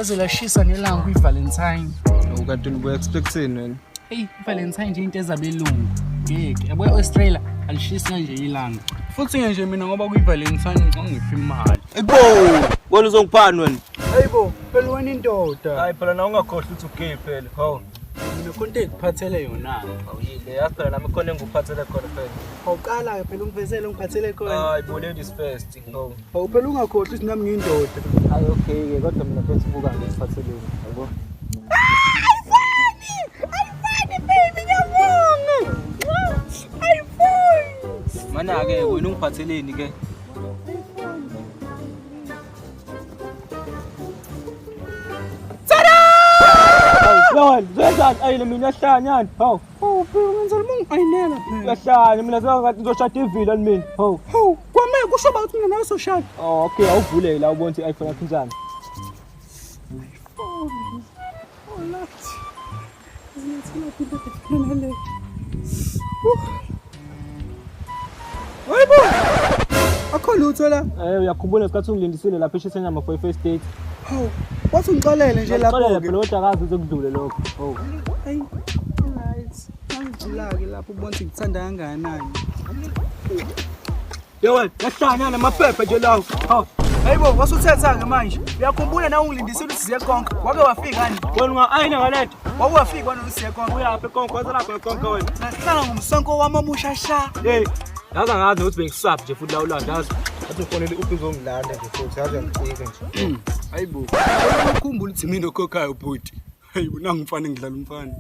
Laze lashisa nelanga kwi-Valentine. Awu kanti ubu-expecteni wena? Eyi, i-Valentine nje into ezabelungu. Ngeke. Yabo e-Australia alishisi kanje ilanga. Futhi-ke nje mina ngoba kwi-Valentine ngicela ungiphe imali. Ayibo! Wena uzongiphani wena? Hayibo, phela wena indoda. Hayi phela nawe ungakhohlwa ukuthi ugay phela. Hawu. Mina khona into engikuphathele yona. Awuyile, yazi phela nami khona engikuphathele khona phela. Awuqala-ke phela ungivezele ungiphathele khona. Hayi bo ladies first. Hawu. Hawu phela ungakhohlwa ukuthi nami ngiyindoda. Hayi okay ke kodwa mina mfethu buka ngikuphatheleni, yabo. Mana-ke wena ungiphatheleni ke? Hawu, zenzani? Ayi mina uyahlanya yani. Hawu. Hawu phela ngenzela uma ngi-ayinela phela. Uyahlanya mina sengathi ngizoshada ivila mina. Hawu. Hawu, kwame kusho ba ukuthi mina nawe soshada. Oh, okay, awuvule la ubone ukuthi i-iPhone yakho injani. Oh, lathi. Ngiyathola into efana nale. Hayibo! Akho lutho la. Eh, uyakhumbula ngesikhathi ungilindisile lapha eshisa inyama for i-first date. Hawu, wathi ungixolele nje lapho Ngixolele ke. phela kodwa akazi uze kudlule lokho. Hawu. Hayi, right. Ngangijula-ke lapho ubona ukuthi ngikuthanda kangakanani. Yo wena, yahlanya namaphepha nje lawo. Hawu. Hayibo, wasuthetha-ke manje. Uyakhumbula nawe ungilindisile ukuthi siye konke. Wake wafika ni? Wena unga-ayina ngalento. Wake wafika wena ukuthi siye konke. Uyaphi konke, waze lapha konke wena. Sasihlala ngomsonko wami omusha sha. Hey, yazi angazi nokuthi bengisaphi nje futhi la ulanda yazi. Athi ufonele uphi uzongilanda nje futhi yazi uyangicika nje. Hayibo. Ukhumbula ukuthi mina okhokhayo bhuti. Hayibo, nangu umfana ngidlala umfana.